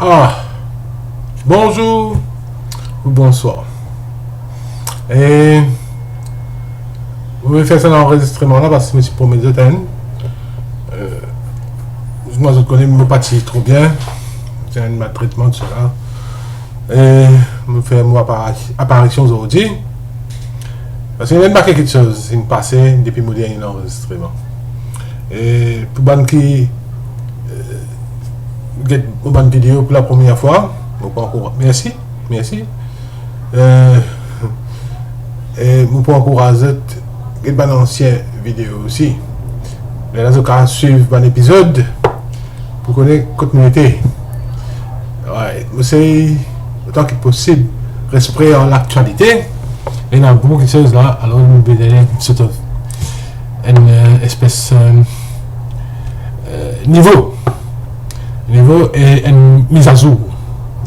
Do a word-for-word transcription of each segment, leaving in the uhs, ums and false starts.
Ah, bonzour ou bonswar. E mo pe fer sa lanrezistreman la parski mo ti promet zot enn. Eh, zis mwa zot kone mo pa ti tro bien, ti enn maltretman, tousala. E mo fer mo apari-, aparision zordi. Parski ena enn pake kiksoz inn pase depi mo dernie lanrezistreman. E pou bann ki, eh, get mo bann video pou lapremier fwa, mo pou ankouraz, mersi, mersi. Eh, e mo pou ankouraz zot get bann ansien video osi. Lerla zot kapav swiv bann epizod pou kone kot nou ete. Alright, mo sey otan ki posib res pre ar laktialite. Ena boukou kiksoz la, alor nou bizin sort of enn, eh, espes, eh, eh, nivo. Nivo e enn mizazour.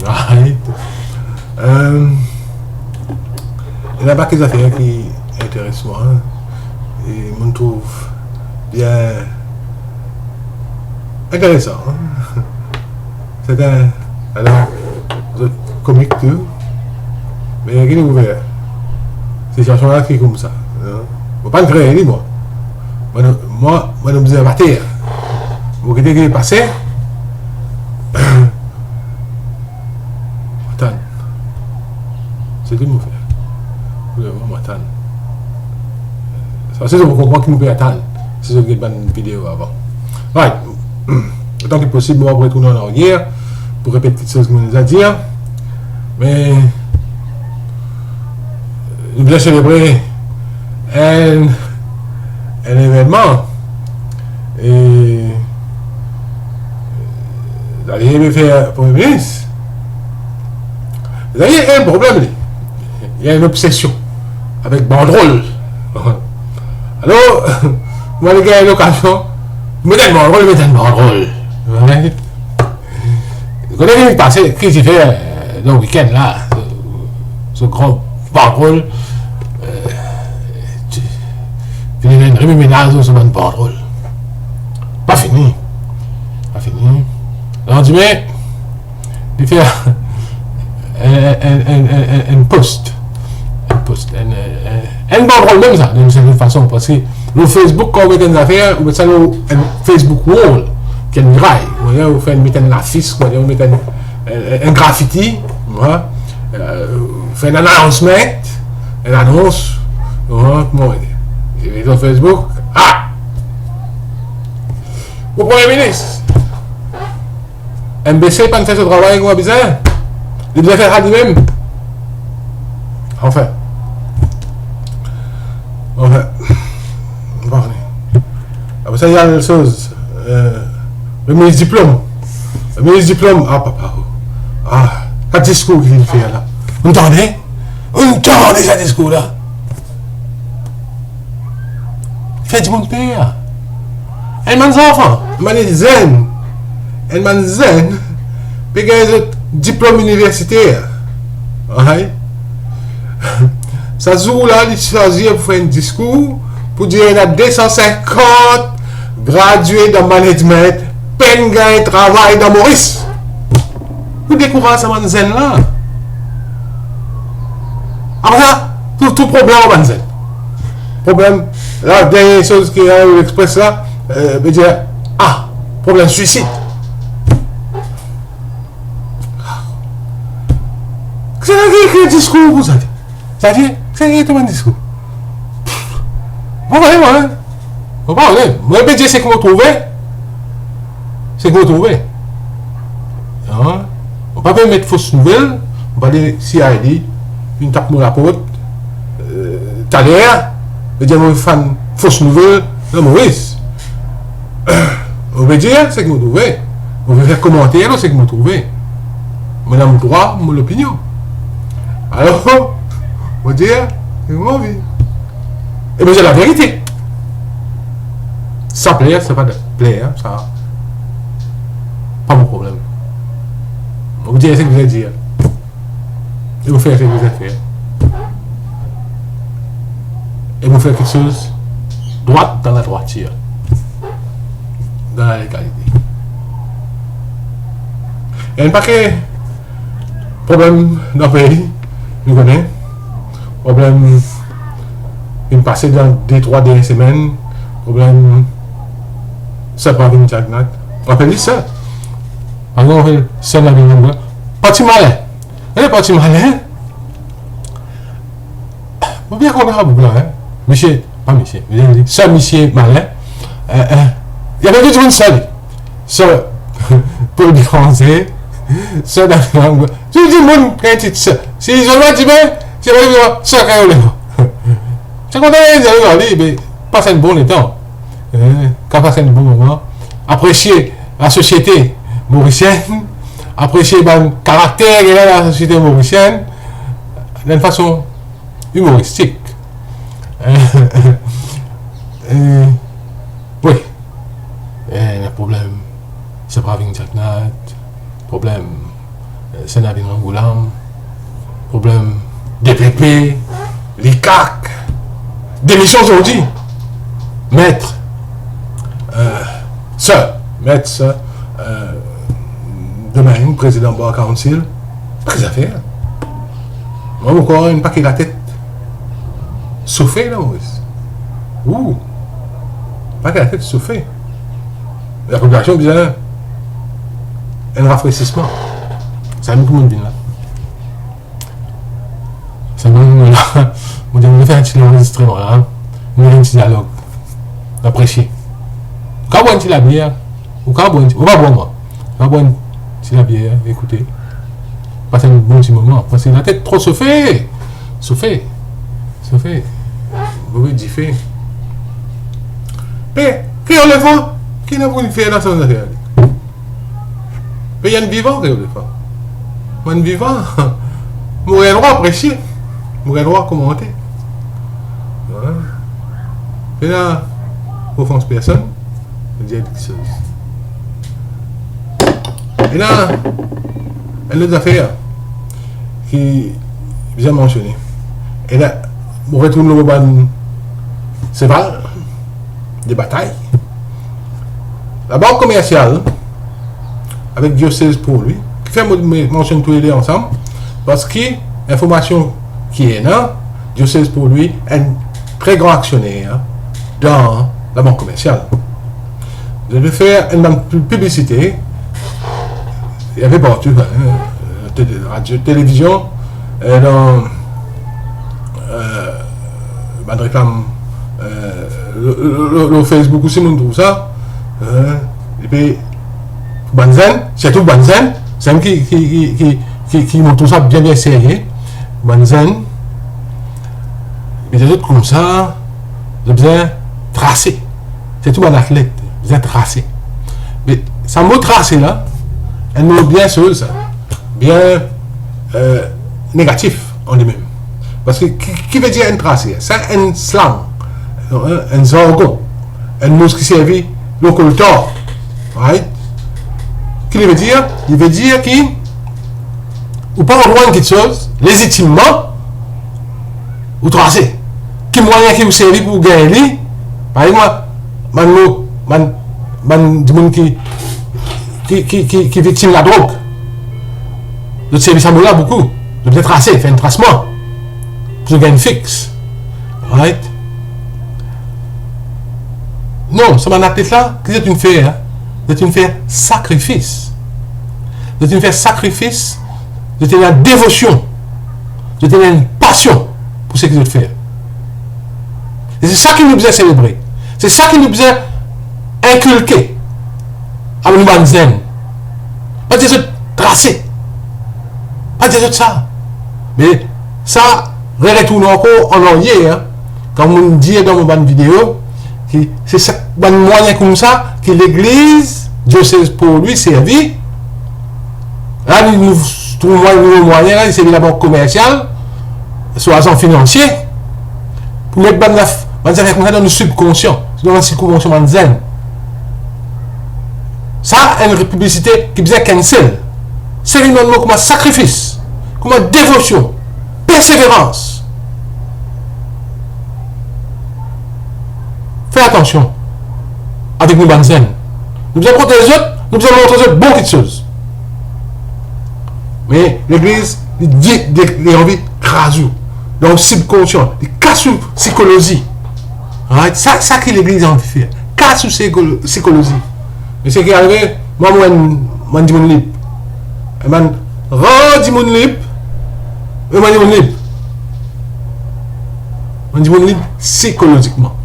Alright. Eh, ena pake zafer ki interes mwa, e mo trouv bien interesan. Sertin, alor, zot komik tou. Me ki nou pou fer? Sitiasion la ki koumsa, non? Mo pa'nn kree li, mwa. Mwa, mwa, mwa, nou bizin bater. Mo gete ki pase. Atann. Se ki mo fer. Pou lemoman, mo atann. Sa, se zot pou konpran ki nou pe atann. Si zot get bann video avan. Right. Otan ki posib, mo ap retourn an aryer pou repet kiksoz ki mo deza dir. Me nou bizin selebre enn, enn evennman. E Xavier pe fer Premie Minis. Xavier ena enn problem, li. Li ena enn obsesion avek bandrol. Alor, mo ale gagn lokazion, mo met enn bandrol, mo met enn bandrol. Right? Kote ki pase, ki ti fer, eh, dan wikenn la, so, so gran bandrol, eh, ti, finn ena enn rememennaz lor so bann bandrol. Pa fini. Pa fini. Landime, li fer enn, enn, enn, enn, enn post. Enn post, enn, enn, enn bandrol mem sa, dan enn sertenn fason, parski lor Facebook, kan ou met enn zafer, ou met sa lor enn Facebook wall, ki enn miray, ou fer, ou met enn lafis, ou met enn, enn, enn grafiti, ou fer enn announcement, enn anons, ou konpran, kouma ou dir. E lor Facebook, ah! Mo Premie Minis! M B C pa'nn fer so travay kouma bizin. Li bizin fer sa limem. Anfin. Anfin. Anfin. Apre sa, ena enn lot soz. Eh, remiz diplom. Remiz diplom. Ah, papa, oh. Ah, sa diskour ki li fer la. Ou tande? Ou tande sa diskour la? Fer dimoun per. Enn bann zanfan, enn bann zenn, enn bann zenn pe gagn zot diplom iniversiter. Alright? Sa zour la, li swazir pou fer enn diskour pou dir ena de san sinkant gradie dan management pa'nn gagn travay dan Moris. Pou dekouraz sa bann zenn la. Apre sa, tou, tou problem ar bann zenn. Problem, la, dernie soz ki arive Lexpress la, eh, pe dir, ah, problem swisid. Kisannla ki ekrir diskour koumsa? Sa dir, kisannla ki ekrir bann diskour? Mo pa konn, mo, hein? Mo pa konn, mo pe dir seki mo trouve. Seki mo trouve. An? Mo pa pe met fos nouvel, mo pa dir C I D vinn tap mo laport, eh, taler, pe dir mo fann fos nouvel, non, Moris. Mo pe dir seki mo trouve. Mo pe fer komanter lor seki mo trouve. Mo ena mo drwa, mo lopinion. Alor, mo dir seki mo anvi. E mo dir laverite. Sa pler, sa pa pler, sa pa mo problem. Mo dir seki mo dir. E mo fer seki mo fer. E mo fer kiksoz drwat dan ladrwatir, dan lalegalite. Ena enn pake problem dan pei, nou kone. Problem inn pase dan de trwa dernie semenn, problem Sir Pravind Jugnauth. Rapel li Sir. Alor, Sir Navin Ramgoolam. Parti malin. Eh, parti malin. Mo bien kontan sa boug la, hein. Misie, pa misie, mo dir, Sir Misie Malin. Eh, eh, li apel tou dimoun Sir li. Sir Paul Béranger, Sir Daniel Ramgoolam. Tou dimoun gagn tit Sir. Si zot pa dimoun, si zot pa Sir Kayo Levan. Sa kontan, li, li, li, li, me pas enn bon letan. Eh, kapav pas enn bon moman. Apresie lasosiete morisienn, apresie bann karakter ki ena dan lasosiete morisienn, dan enn fason imoristik. Eh, wi. Eh, ena problem Sir Pravind Jugnauth, problem, eh, Sir Navin Ramgoolam, problem D P P, likak, demision zordi. Met, eh, Sir, met, Sir, eh, Domingue, prezidan Bar Council, pake zafer. Mwa, mo krwar enn pake latet sofe la, Moris. Ou, pake latet sofe. Lapopulasion bizin enn rafresisman. Sa nou ki monn vinn la. Sa nou, nou la, mo dir, nou fer enn ti lanrezistreman la, nou fer enn ti dialog. Apresie. Ou kapav bwar enn ti labier, ou kapav bwar enn ti, ou pa bwar mwa. Ou kapav bwar enn ti labier, ekoute. Pas enn bon ti moman, parski latet tro sofe. Sofe. Sofe. Move dife. Me, Kayo Levan, ki ena pou fer dan sa zafer la? Me enn vivan, Kayo Levan. Mo enn vivan. Mo gagn drwa apresie. Mo gagn drwa komante. Wi. Pena ofans personn. Mo dir kiksoz. Ena enn lot zafer ki bizin mansione. Ena, mo retourn lor bann seval de batay. Labank Komersial avek Diosez Port Louis, kifer mo, mo mansionn toule de ansam, parski linformasion ki ena, Diosez Port Louis enn tre gran aksioner dan Labank Komersial. Zot pe fer enn bann pi-, piblisite, li ena partou, hein, tele-, radio, televizion, eh, dan, eh, bann reklam, eh, lor, lor, lor, lor Facebook osi, nou trouv sa, eh, epi bann zenn, sirtou bann zenn, zenn ki, ki, ki, ki, ki, ki, nou trouv sa bien, bien serye, bann zenn, me zot koumsa, zot bizin trase. Sirtou bann atlet, bizin trase. Me sa mo trase la, enn mo bien soz sa, bien, eh, negatif an limem. Parski ki, ki vedir enn trase? Sa enn slang, enn, enn zargon, enn mo ki servi lor koltar, right? Ki li vedir? Li vedir ki ou pa antreprann kiksoz lezitimman, ou trase. Ki mwayin ki ou servi pou gagn li? Par exanp, bann mo, bann, bann dimoun ki, ki, ki, ki, ki viktim ladrog, zot servi sa mo la boukou. Zot bizin trase, fer enn trasman pou zot gagn fix. Right? Non, sa bann atlet la, ki zot inn fer, hein? Zot inn fer sakrifis. Zot inn fer sakrifis, zot ena devosion, zot ena enn pasion pou seki zot fer. E se sa ki nou bizin selebre. Se sa ki nou bizin inkilke a nou bann zenn. Pa dir zot trase. Pa dir zot sa. Me sa, retourn ankor an aryer, hein. Kan mo dir dan mo bann video, ki se sa, bann mwayin koumsa ki legliz Diosez Port Louis servi. La, li, nou trouv mwayin, nouvo mwayin la, li servi Labank Komersial, so azan finansie, pou met bann zaf-, bann zafer koumsa dan nou sibkonsian, dan sibkonsian bann zenn. Sa, enn piblisite ki bizin cancel. Servi nou mo kouma sakrifis, kouma devosion, perseverans. Fer atansion avek nou bann zenn. Nou bizin protez zot, nou bizin montre zot bon kiksoz. Me legliz, li di, li, li anvi kraz ou. Dan ou sibkonsian, li kas ou sikolozi. Right? Sa, sa ki legliz anvi fer. Kas ou sikolo-, sikolozi. Me seki arive, mwa, mwa, mwa dimoun lib. E bann rar dimoun lib, e mwa dimoun lib. Mwa dimoun lib sikolozikman.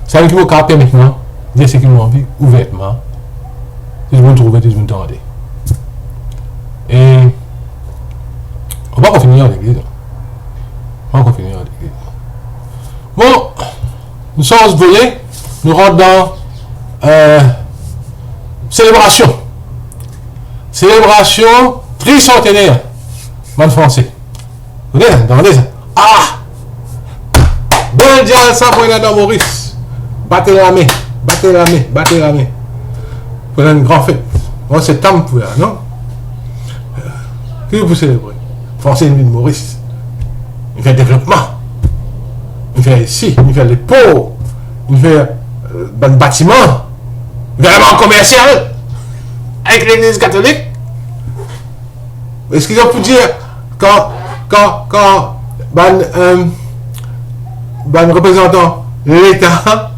Sa ki mo kapav permet mwa dir seki mo anvi ouvertman. Tou dimoun trouve, tou dimoun tande. E, nou pa ankor fini ar legliz, non. Pa ankor fini ar legliz. Bon, nou sanz vole, nou rant dan, eh, selebrasion. Selebrasion trisantener, bann Franse. Ou tande sa, tande sa. Ah! Bel dial sa pou ena dan Moris. Bat lame, bat lame, bat lame. Pou ena enn gran fet. Mwa, se tam pou la, non? Ki pou selebre? Franse inn vinn Moris. Inn fer devlopman. Inn fer isi, inn fer lepor. Inn fer, eh, bann batiman. Inn fer labank komersial. Avek legliz katolik. Eski zot pou dir kan, kan, kan bann, eh, bann reprezantan Leta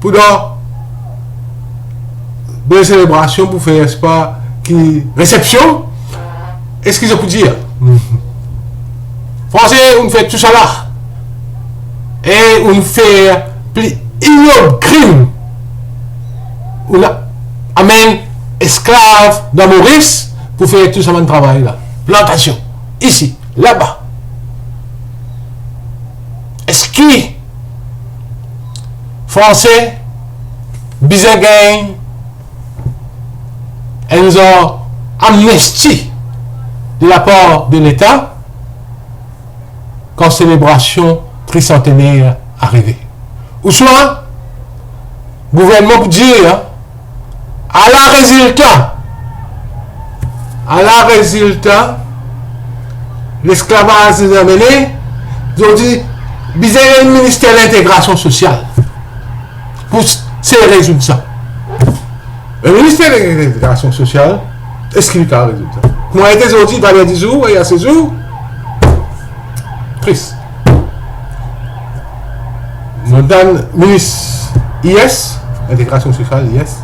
pou dan bel selebrasion pou fer, sepa ki, resepsion, eski zot pou dir, Franse, ou'nn fer tousala, e ou'nn fer pli ignob krim, ou'nn amenn esklav dan Moris pou fer tou sa bann travay la, plantasion, isi, laba. Eski Franse bizin gagn enn zar amnesti de lapar de Leta kan selebrasion trisantener arive? Ouswa gouvernman pou dir, ala rezilta, ala rezilta lesklavaz nou amene, zordi bizin enn minister lintegrasion sosial pou s-, seye rezoud sa. Enn minister lintegrasion sosial, eski li kapav rezoud sa? Kouma ete zordi, valer dizour, e a se zour, tris. Nou tann minis I S, lintegrasion sosial, I S,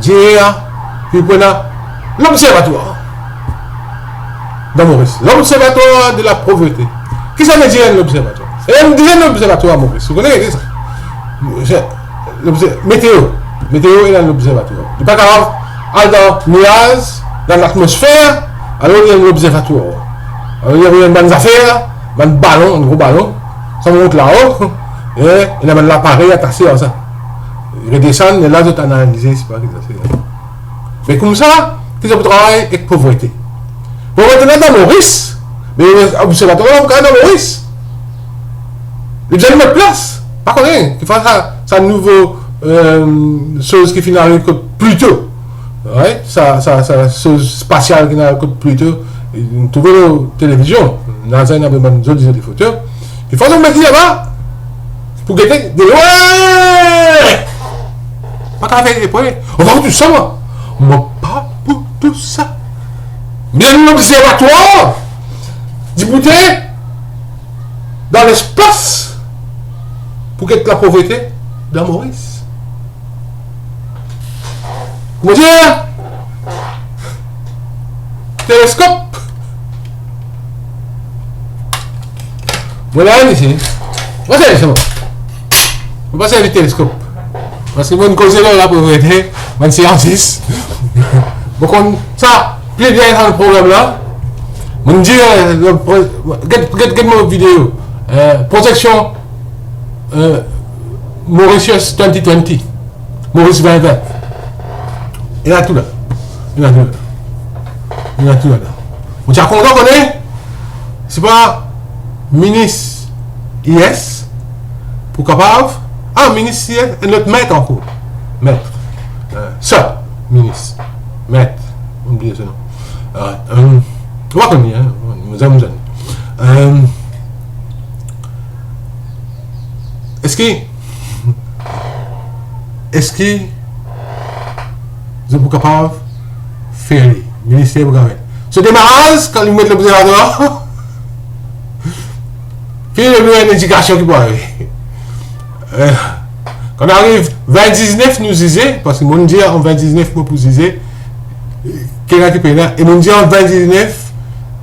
dir ki pou ena lobzervatwar dan Moris, lobzervatwar de lapovrete. Ki sa ve dir enn lobzervatwar? Enn deziem lobzervatwar Moris, ou kone ki sa? Se lobze-, meteo. Meteo ena enn lobzervatwar. Li pa kapav al dan niaz, dan latmosfer, alor li enn lobzervatwar. Alor li ena bann zafer, bann balon, enn gro balon, sa mont lao, e ena bann laparey atase ar sa. Redesann, e la zot analize, sepa ki sa se. Me koumsa, ki zot pou travay ek povrete? Povrete la dan Moris, me lobzervatwar la pou kapav dan Moris. Li bizin enn lot plas. Pa kone, ki fer sa, sa nouvo, eh, soz ki finn ariv kot Pluto. Right? Sa, sa, sa soz spasial ki ena kot Pluto. Nou trouve lor televizion. NASA ena bann zoli, zoli foto. Ki fer zot met li laba pou gete de lwin. Pa kapav fer epre. Mo pa pou tou sa, mwa. Mo pa pou tou sa. Bizin enn lobzervatwar diboute dan lespas pou get lapovrete dan Moris. Kouma dir, teleskop. Mo la isi. Mo pa servi sa, mwa. Mo pa servi teleskop. Paski mo koze lor lapovrete, bann siantis. Mo konn sa pli bien sa problem la. Mo dir, eh, le pro-, get, get, get mo video. Eh, proteksion, eh, Mauritius twenty twenty. Moris vin vin. Ena tou la. Ena tou la. Ena tou la. Mo ti a kontan kone, sepa minis I S pou kapav, ah, minis I S, enn lot met ankor. Met. Eh, sa, minis. Met. Mo bliye so nom. Ah, eh, mo pa konn li, hein. Mo zame, mo zame. Eh, eski, eski zot pou kapav fer li? Minister pou gouverneman. So demaraz, kan li met lobzervatwar, fini, li pou ena ledikasion ki pou arive. Eh, kan ariv vin diznef, nou zize, parski monn dir an vin diznef mo pou zize, eh, ki ena ki pena, e monn dir an vin diznef,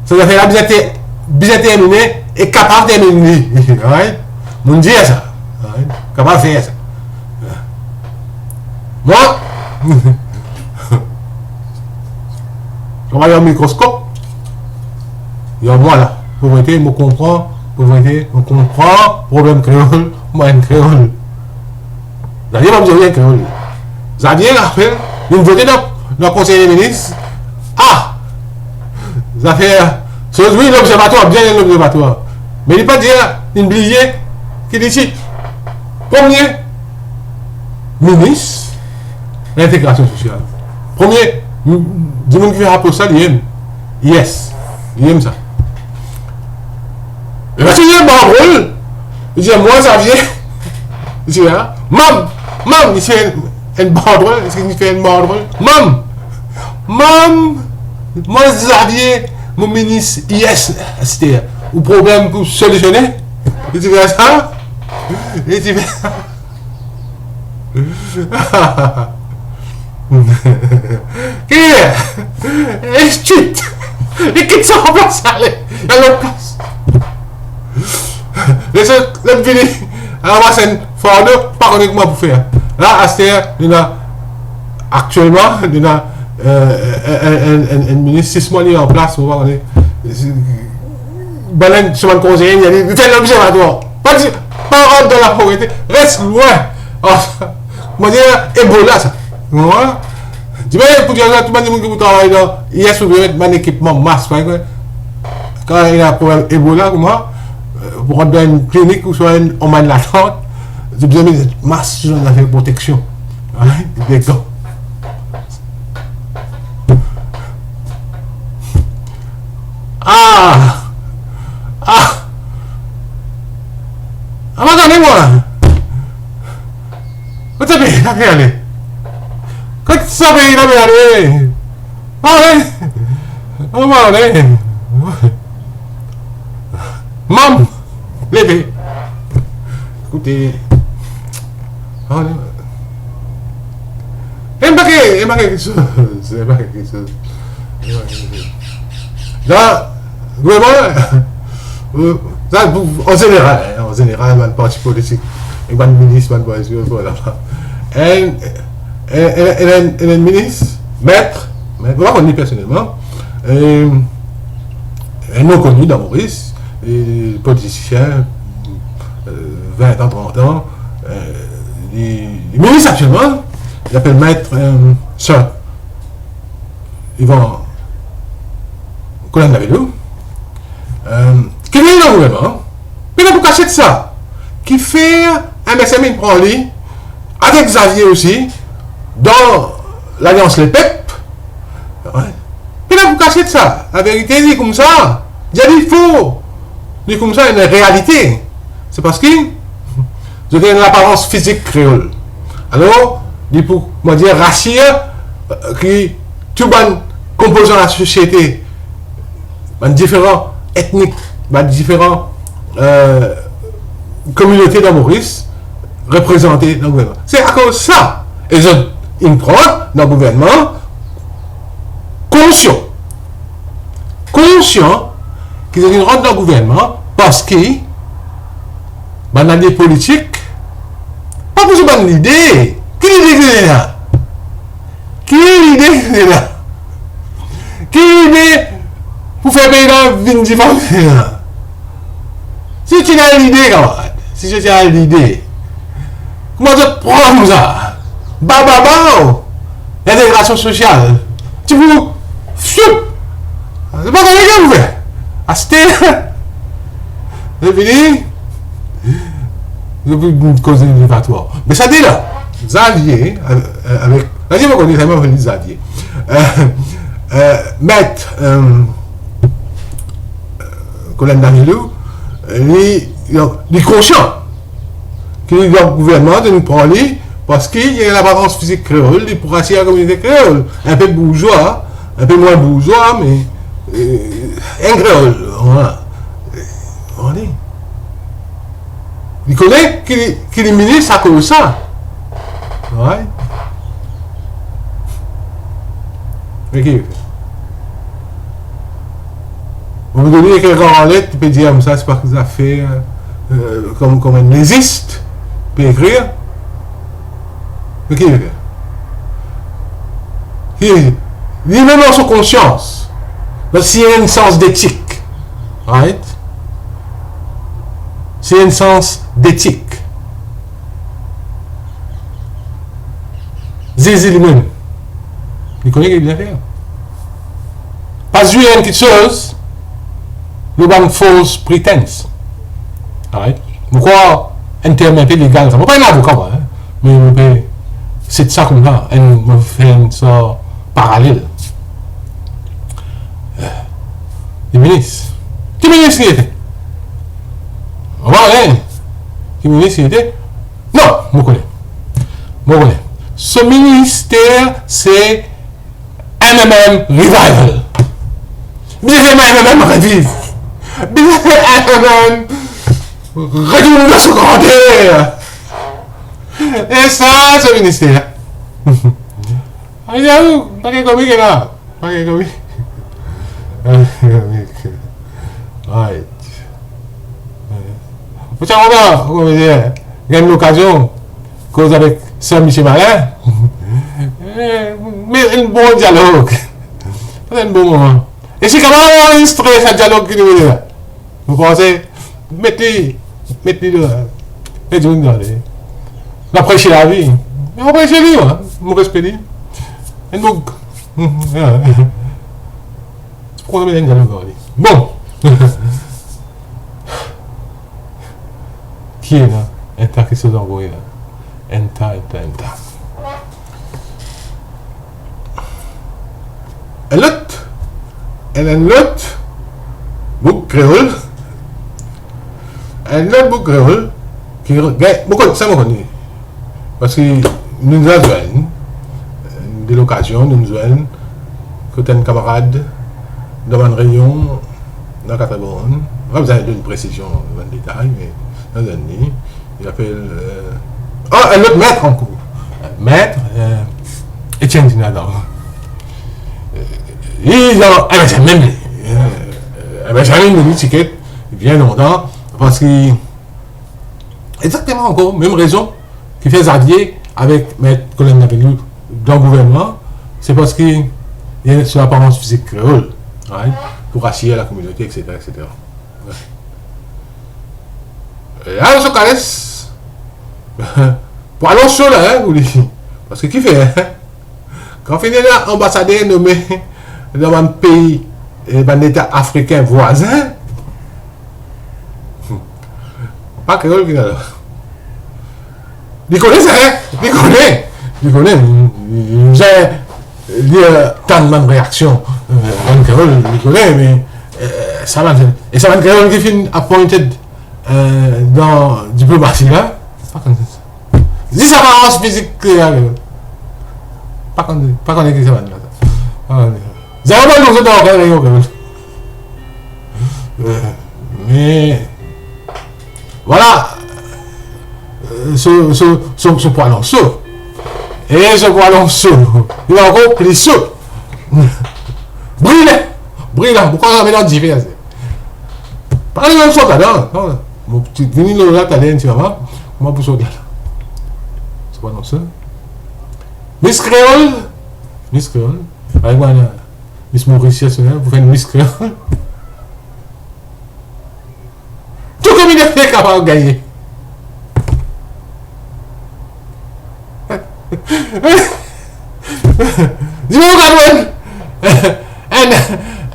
sa zafer la bizin te-, bizin termine e kapav termine li. Alright? Monn dir sa. Alright? Kapav fer sa. Mwa, travay ar mikroskop, li ar mwa la. Pou verite, mo konpran, pou verite, mo konpran problem kreol, mo enn kreol. Zafer pa bizin dir li enn kreol. Zafer, rapel, li vote dan, dan konsey deminis. Ah! Zafer, so, wi, lobzervatwar, bien lobzervatwar. Me li pa dir, li bliye ki li ti premie minis lintegrasion sosial. Premie, m-, dimoun ki fer rapor sa, li enn. Yes, li enn sa. E parski li enn bandrol, li dir, mwa, Xavier, li dir, ah, mam, mam, li fer enn, enn bandrol, li fer enn bandrol. Mam, mam, mwa, Xavier, mo minis, yes, aster, ou problem pou solisione. Li ti fer sa, li ti fer sa. Ki? Li kit. Li kit so plas ale. Li al lot plas. Les lot vini. Ala, mwa, se enn fardo, pa kone kouma pou fer. La, aster, nou ena, aktielman, nou ena, eh, enn, enn, enn, enn minis, sis mwa li an plas, mo pa kone. Bann, so bann konseye, li, li fer lobzervatwar. Pa di, pa rant dan lapovrete, res lwin. Mo dir, Ebola sa. Ou konpran? Dime pou dir sa, tou bann dimoun ki pou travay dan I S, ou bizin met bann ekipman, mas, par exanp, kan ena problem Ebola, kouma, eh, pou rant dan enn klinik ouswa enn, an bann latant, ou bizin met mas, tou zafer proteksion. Hein? De gan. Ah! Ah! Ah, mo pa kone mwa. Kot sa pei la pe ale? Kot sa pei la pe ale? Ale! Mo pa kone. Mam! Leve! Ekoute, ale. Enn pakete, enn pakete kiksoz, enn pakete kiksoz. La, vreman, euh, sa, pou, an zeneral, hein, an zeneral, bann parti politik, ek bann minis, bann parti, voilà. Enn, enn, enn, enn, enn minis, met, met, mo pa konn li personelman, euh, enn non koni dan Moris, e politisien, euh, vin an, trant an, euh, li, li minis aktielman, li apel met, euh, Sir Yvan Colin Davidou, euh, ki vinn dan gouvernman, pena pou kasiet sa, ki fer M S M inn pran li, avek Xavier osi, dan Lalians Lepep, ouais. Pena pou kasiet sa. Laverite, li koumsa. Dir li fo. Li koumsa, enn realite. Se parski zot ena laparans fizik kreol. Alor, li pou, mo dir, rasir, euh, ki tou bann konpozan lasosiete, bann diferan etnik, bann diferan, euh, kominote dan Moris reprezante dan gouvernman. Se akoz sa. E zot inn pran dan gouvernman konsian. Konsian ki zot inn rant dan gouvernman parski bann lalie politik pa pou zot bann lide. Ki lide ki zot ena? Ki lide ki zot ena? Ki lide pou fer pei la vinn divorse la? Si ti ena lide, kamarad, si ti ena lide, kouma zot pran sa? Ba, ba, ba, lintegrasion sosial. Ti pou fioup. Se pa kone ki pou fer. Aster, zot vini, zot pou koze lobzervatwar. Me sa de la, Xavier, euh, avek, Xavier, mo kone, sa mo apel li Xavier. Euh, euh, met, euh, Colin Davidou, li, li, li konsian ki li dan gouvernman, zot inn pran li, parski li ena laparans fizik kreol, li pou rasir lakominote kreol, inpe bourzwa, Enpe mwin bouzwa, me, eh, enn kreol, vwala. Vwala. Li kone ki li, ki li minis akoz sa. Right? Me ki, moman done, ekrir an let, li pe dir, sa, se pa zafer, eh, kom, kom enn lezis, pe ekrir. Me ki li fer? Li, li mem dan so konsians, dan si enn sans detik, right? Si enn sans detik. Zezi limem, li kone ki li fer. Pa zwe enn kiksoz lor bann false pretense. Alright? Mo krwar enn term inpe legal sa. Mo pa enn avoka, mwa, hein? Me mo pe sit sa koumsa, enn, mo fer enn sa paralel. Eh, li minis. Ki minis li ete? Mo pa kone. Ki minis li ete? Non, mo kone. Mo kone. So minister se M M M Revival. Bizin fer M M M reviv. Bizin fer M M M retourn dan so grander. E sa, so minister. Ayo, pa gagn komik la. Pa gagn komik. Right. Mo ti a kontan, kouma dir, gagn lokazion koz avek Sir Misie Malin. Me enn bon dialog. Enn bon moman. E si kapav anrezistre sa dialog ki nou vinn la. Mo panse, met li, met li la. E dimoun gade. Li apres lavi. Mo apres li, mwa. Mo respe li. Enn boug. Ti pou konn met enn dialog ar li. Bon. Ki ena? Enn ta ki so zangoy la. Enn ta, enn ta, enn ta. Enn lot, enn, enn lot boug kreol, enn lot boug kreol ki gagn, mo konn, sa mo konn li. Parski nou, nou zwenn, de lokazion, nou zwenn kot enn kamarad dan bann reynion, dan Katreborn. Mo pa bizin donn presizion, bann detay, me nou zwenn li. Li apel, euh, oh, enn lot met ankor. Met, euh, Etienne Dinadan. Euh, li, non, eh ben, se mem li. Euh, eh ben, se mem li, tiket, bien lontan, parski, exakteman ankor, mem rezon ki fer Xavier avek met Colonel Nabilou dan gouvernman, se parski li ena so aparans fizik kreol, right? Pou rasir lakominote, et cetera, et cetera. E la, so kales, pou anons so la, hein, pou li. Parski ki fer, hein? Kan fini ena anbasader nome dan bann pei, eh, bann leta afrikin vwazin, pa kreol ki la. Li kone sa, hein? Li kone. Li kone. Li, li, li, li, eh, tann bann reaksion, eh, bann kreol, li kone, me, eh, sa bann, e sa bann kreol ki finn appointed, eh, dan diplomasi la, pa konn sa. Zis aparans fizik, eh, pa konn, pa konn ki sa bann la. Pa konn. Zame bann nou zot ankor, eh, eh, me, vwala, eh, so, so, so, so pou anons so. E so pou anons so, li ankor pli so. Brile! Brile! Pou koz ame dan dife, ase. Pa li mem sot ladan, non. Mo ti vini lor la taler enn ti moman, mo pou sot la. Se pa non sa. Miss Creole, Miss Creole, avek mwa, Miss Mauritius, hein, pou fer enn Miss Creole. Tou kominote kapav gagne. Dimoun kapav enn, enn, enn,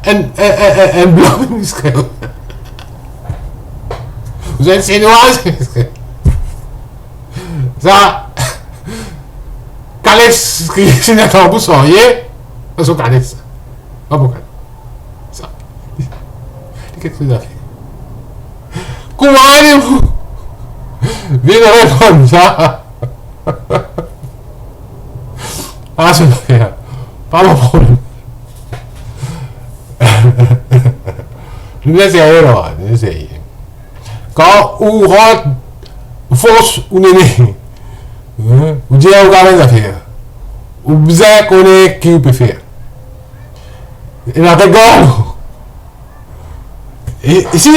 enn, enn, enn blan Miss Creole. Ou enn Sinwaz Miss Creole. Sa, kales ki, si nou tann pou sarye, sa so kales. Pa pou kales. Sa. Li kiksoz a fer. Kouma li pou vinn reponn sa? Ah, se pa, pa mo problem. Nou bizin serye la, nou bizin serye. Kan ou rant fors ou nene, hein, ou dir ou kapav zafer, ou bizin kone ki ou pe fer. E la, regarde. E, isi,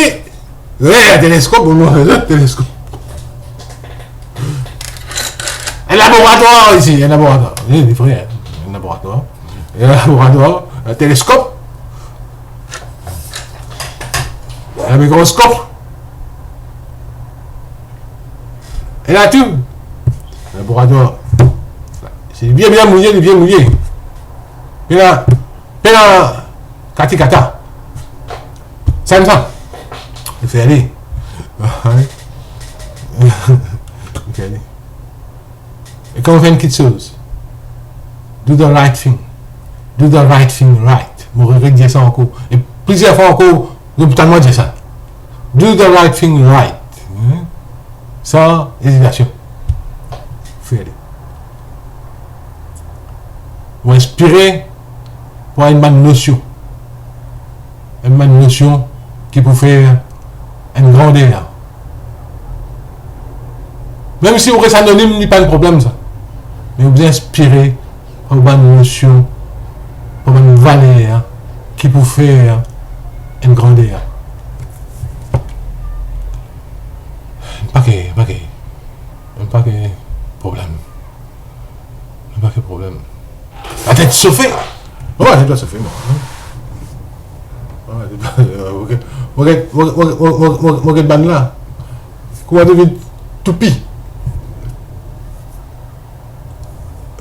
wi, teleskop, bon, nou, teleskop. Un laboratoire isi, un laboratoire. Wi, li vre, hein, un laboratoire. Un laboratoire, un télescope, un microscope. Ena tou. Laboratoire. Se bien, bien mouye, li bien mouye. Pena, pena katikata. Sa, sa. Li fer ale. Li fer ale. E kan ou fer enn kiksoz, do the right thing. Do the right thing right. Mo redir sa ankor. E plizier fwa ankor, zot pou tann mwa dir sa. Do the right thing right. Hmm? San ezitasion. Fer li. Ou inspire par enn bann nosion. Enn bann nosion ki pou fer enn grander. Mem si ou res anonim, li pa enn problem sa. Me ou bizin inspire par bann nosion, par bann valer ki pou fer enn grander. Enn pake, enn pake, enn pake problem. Enn pake problem. Latet sofe. Mo latet pa sofe, mwa. Mo latet pa, mo get, mo get, mo get, mo get, mo get, mo get bann la. Kouma devinn toupi.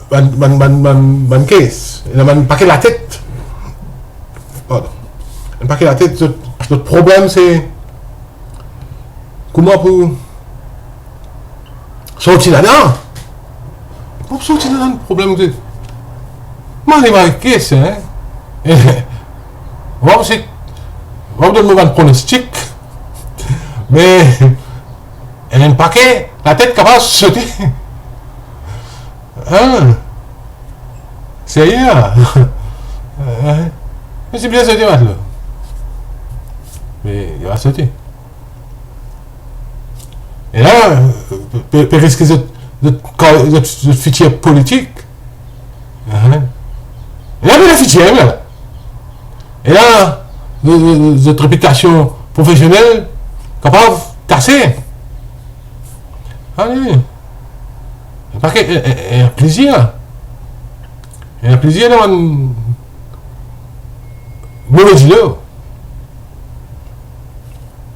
Bann, bann, bann, bann, bann kes. Ena bann pake latet. Pardon. Enn pake latet, zot, zot problem se kouma pou sorti ladan. Kouma pou sorti ladan problem ki, mo ariv ar kes, hein. Mo pa pou se, mo pa pou donn mo bann pronostik. Me enn pake latet kapav sote. Hein? Serye, hein? Hein? Me si bien sote, matlo. Me li va sote. E la, pe, pe, pe riske zot, zot, zot, zot fitir politik. Hein? E la, pe fitir, la. E la, zot, zot, zot repitasion profesionel kapav kase. Ale. Pake, e, e, e, plizier. Ena plizier dan bann move dilo.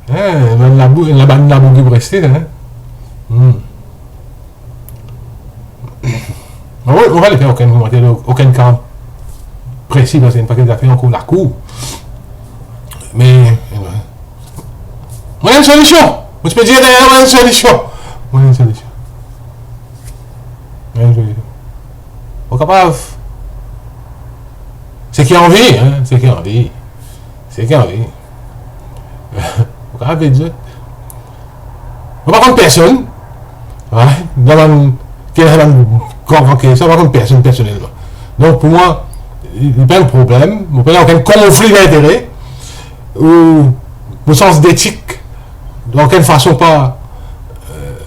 Hein, bann labou, ena bann labou ki pou reste, hein. Hmm. Bon, wi, mo pa le fer okenn komanter, okenn ka presi, parski enn pake zafer ankor lakour. Me, anyway. Mo ena enn solision. Mo ti pe dir deryer, mo ena enn solision. Mo ena enn solision. Mo ena enn solision. Ou kapav. Seki anvi, hein, seki anvi. Seki anvi. Ou kapav ed zot. Mo pa konn personn. Wi, dan bann, ki ena bann gran, gran kes, mo pa konn personn personelman. Donk, pou mwa, li, li pa enn problem. Mo pena okenn konfli dintere. Ou mo sans detik, dan okenn fason pa, euh,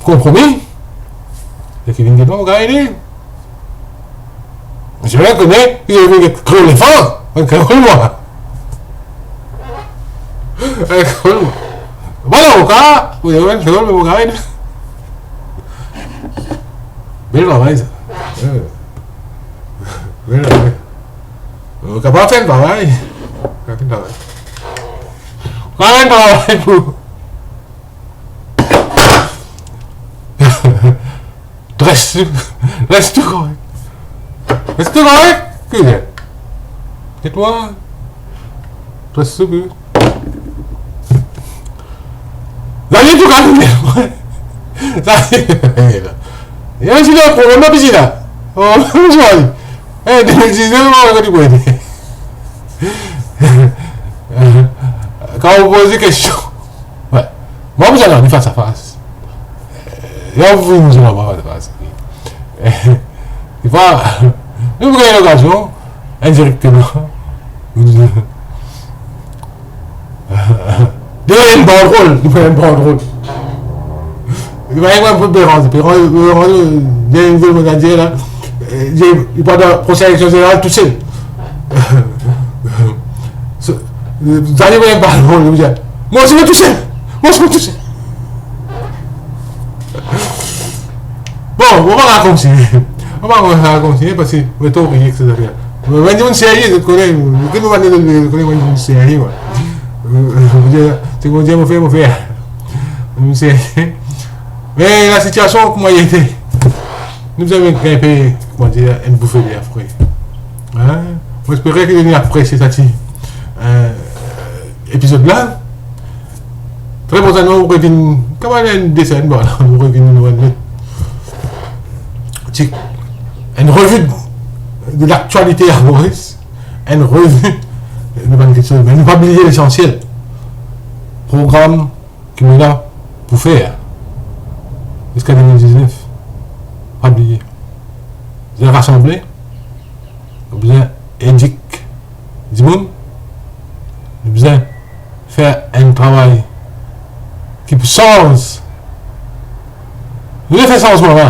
konpromi. Seki vinn get mwa, mo kapav ede. Si mo kone, si mo vinn get kreol lefan, mo kapav kreol mwa. Kreol mwa. Vwala, mo kapav, wi, wi, kreol, mo kapav ede. Bel travay sa. Wi. Bel travay. Ou kapav fer enn travay. Kapav fer enn travay. Kapav fer enn travay pou dres tou, dres tou korek. Dres tou korek. Ki bien. E twa? Dres tou bien. Zami, tou kalme. Zami, e si ena problem, mo bizin la. Oh, zami. Eh, de mil diznef, mo pa kone pou ede. Kan ou poze kestion. Wi. Mwa, mo bizin ale fas a fas. Eh, ou vinn dir mwa fas a fas. Defwa, nou pou gagn lokazion, indirekteman. Li pran enn bandrol, li pran enn bandrol. Li pran enn bandrol, Beran, Beran, Beran, li, li, li, li, li, li, li, li, li, li, pran sa eleksion zeneral tousel. So, li pran enn bandrol, li dir, "Mwa, se mwa tousel. Mwa, se mwa tousel." Bon, nou pa kontign. Nou pa kontign, parski nou tro riye ek sa zafer. Mwa, mwa, dimoun serye, zot kone, zot kone, mwa, dimoun serye, mwa. Mwa, dir, se mwa, dir, mo fer, mo fer. Dimoun serye. Me lasitiasion, kouma li ete, nou bizin met enpe, kouma dir, enn boufe ler fre. Hein? Mo espere ki zot inn apresie sa ti, euh, epizod la. Tre proksènman, nou revinn, kouma enn desenn, bon, nou revinn, nou met ti, enn revi de, de laktialite a Moris, enn revi de bann kiksoz, me nou pa bliye lesansiel. Program ki nou la pou fer ziska de mil diznef, pa bliye. Bizin rasanble, nou bizin edik dimoun, nou bizin fer enn travay ki pou sanz. Nou fer sanzman la,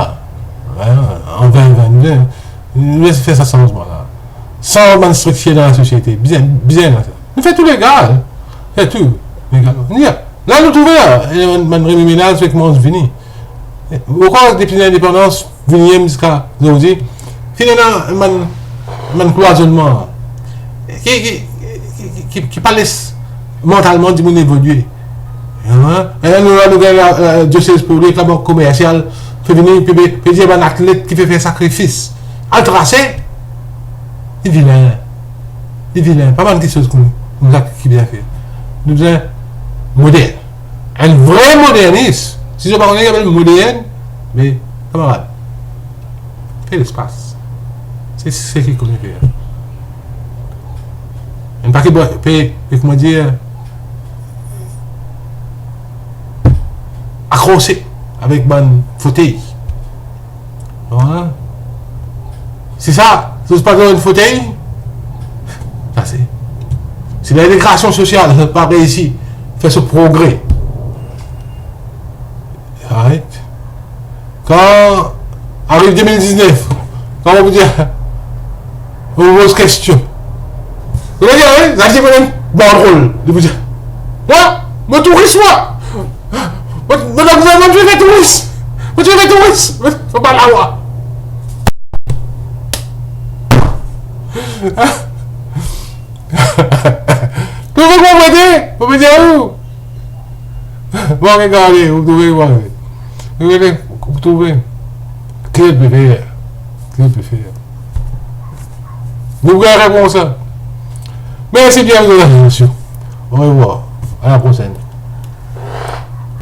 hein, an vin vin, nou bizin, nou bizin fer sa sanzman la. Sanz bann striktir dan lasosiete, bizin, bizin sa. Nou fer tou legal, fer tou legal. Nou, la nou trouve la, bann, bann rememennaz fek koumans vini. Ankor depi lindepandans, vini ziska zordi, finn ena bann, bann klwazonnman ki, ki, ki, ki, ki pa les mantalman dimoun evolie. Hein? E la nou, nou gagn la, la, Diosez Porlek, Labank Komersial, pe vini, pe, pe, pe dir bann atlet ki pe fer sakrifis. Al trase, li vilin. Li vilin. Pa bann kiksoz koumsa ki bizin fer. Nou bizin modern. Enn vre modernis. Si zot pa kone ki apel modern, me, kamarad, fer lespas. Se, se ki kone fer. Enn pake bwa-, pe, pe, kouma dir, akrose avek bann fotey. Hein? Se sa, si zot pa dan enn fotey, sa se, si lintregrasion sosial pa reisi fer so progre, arete. Kan ariv de mil diznef, kan ou dir, ou poz kestion. Ou dir, wi, sa ti bann bandrol, li pou dir, mwa, mo touris, mwa. Mo, mo dan gouvernman, mo fer touris. Mo fer touris. Mo, mo pa lawa. Trouve kouma mo ete, mo pe dir ou. Bon, regade, ou trouve, ou trouve. Ki pe fer? Ki pe fer? Nou gagn repons sa. Mersi bien pou zot atansion. Orevwar. A la prosenn.